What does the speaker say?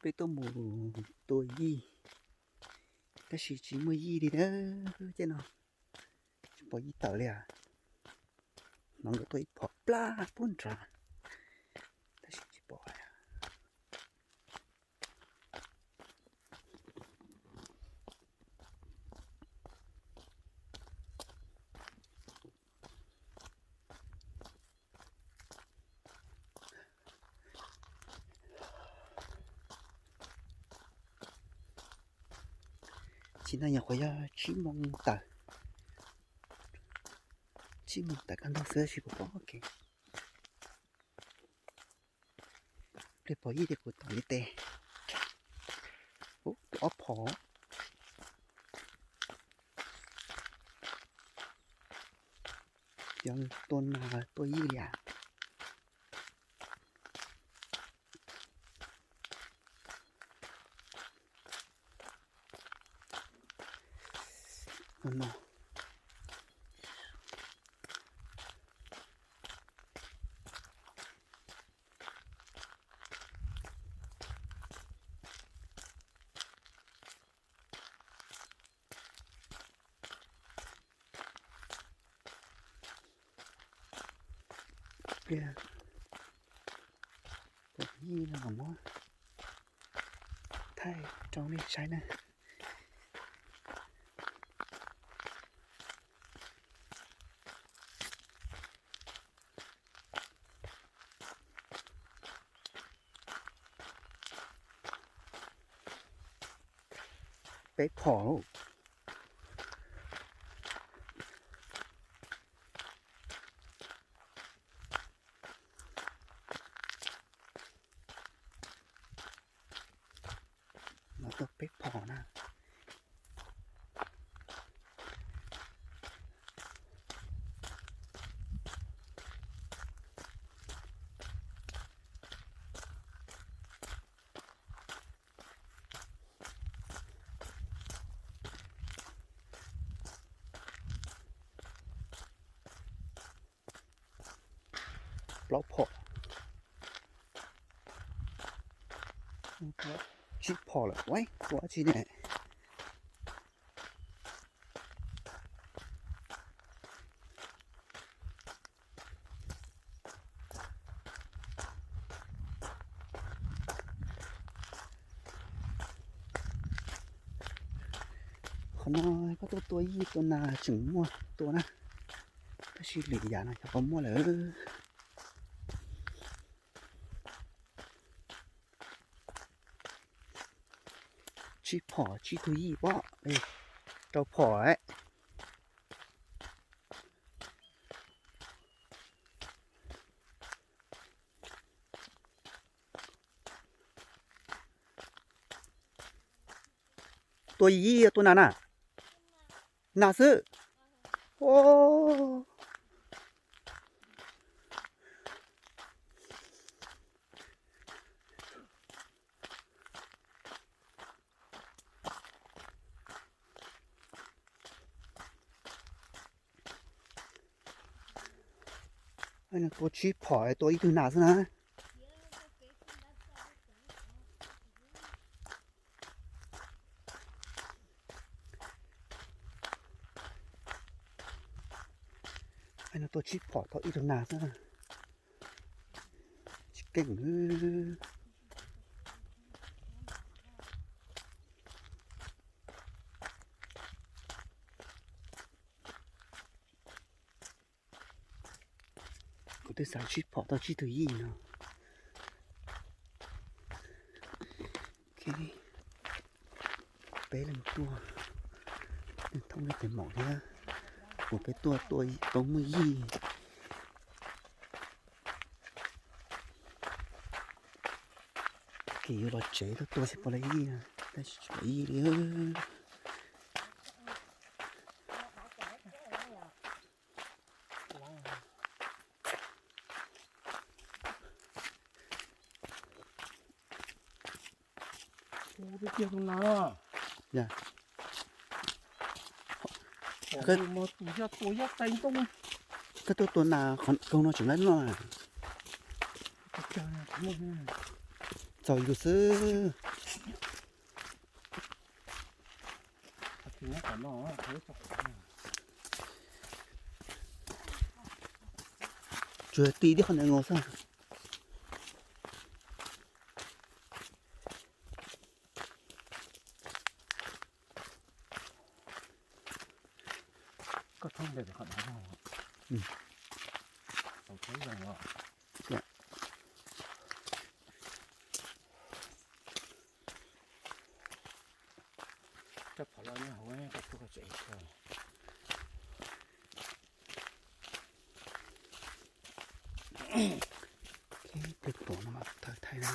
Peb tuaj mus tua yij, tab sis tsis muaj yij li na. Ces no tsis pom yij tawm li as. Hnov nkawd tuaj ib phom plab puag nrad, tab sis tsis pom. Tsis no nyuam qhuav yog tsib moos tawm, tsib moos tawm kaj ntug xwb tab sis kuv pom kev. Pliag pom yij ces kuv tom li tes. Ub, ob phom. Yog tua nas tuaj yij li as. Pliag pom yij no los muab thaij rau nej saib na. Peb phom lauj. No tuaj peb phom na. Plaub phom. Tsib phom lawm, ua dab tsi ne? Qhov no koj tuaj tua yij tua nas tseem muaj tua na, tab sis lwm yam no xyov puas muaj lawm. Tsib phom tsib tug yij pob, rau phom. Tua yij tua nas na? Nas xwb. Tua tsib phom tua ib tug nas xwb na. Tua tsib phom tau ib tug nas xwb. Tsis keej. Kuv twb xav tsib phom tau tsib tug yij no. Peb leeg tuaj, leej thoob leej tes maum thiab kuv peb tuaj tua tau muaj yij. Ces yuav los tsev tuaj tua saib puas tau yij, tab sis tsis pom yij li. Koj tuaj tua nas qhov koog no tseem laib no. Txaus yus xwb. Tsuas ti tib qho ntawm nkaus xwb. Koj txhob ntes qhov no. Tau tau zoo os. Koj phom los nyob hauv koj txhob koj tseem koj. Tej tuam no mas tawg thaij na.